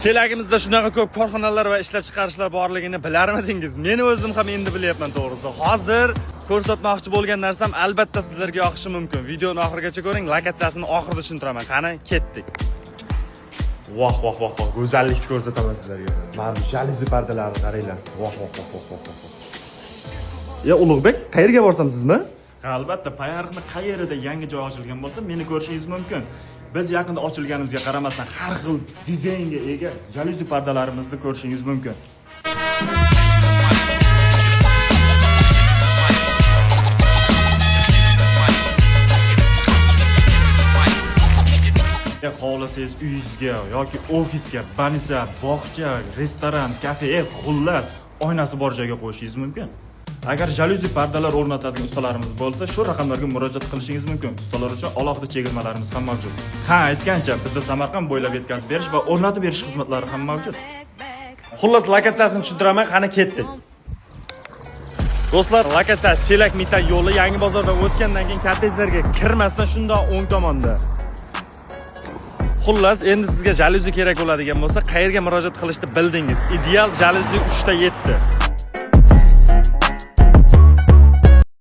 Chelagimizda shunaqa ko'p korxonalar va ishlab chiqarishlar borligini bilarmidingiz? Men o'zim ham endi bilyapman to'g'risi. Hozir ko'rsatmoqchi bo'lgan narsam albatta sizlarga yoqishi mumkin. Videoni oxirigacha ko'ring, lokatsiyasini oxirida tushuntiraman. Qani, ketdik. Voh voh voh voh, go'zallikni ko'rsataman sizlarga. Mana bu jalyuzi pardalarni qaranglar. Voh voh voh voh voh voh. Ya Ulug'bek, qayerga borsam sizmi? Albatta, payariqni qayerida yangi joy ochilgan bo'lsa, meni ko'rishingiz mumkin. Biz yaqinda ochilganimizga qaramasdan har xil dizaynga ega jalyuzi pardalarimizni ko'rishingiz mumkin. Xohlasangiz uyingizga yoki ofisga, banisa, bog'cha, restoran, kafe, xullas, oynasi bor joyga qo'yishingiz mumkin. Agar jalyuzi pardalar o'rnatadigan ustalarimiz bo'lsa, shu raqamlarga murojaat qilishingiz mumkin. Ustalar uchun alohida chegirmalarimiz ham mavjud. Ha, aytgancha, bizda Samarqand bo'ylab yetkazib berish va o'rnatib berish xizmatlari ham mavjud. Xullas, lokatsiyasini tushuntiraman, qani ketdik. Do'stlar, lokatsiya Chelak Mitan yo'li Yangi bozordan o'tgandan keyin kottejlarga kirmasdan shundoq o'ng tomonda. Xullas, endi sizga jalyuzi kerak bo'ladigan bo'lsa, qayerga murojaat qilishni bildingiz. Ideal jalyuzi 3 ta 7.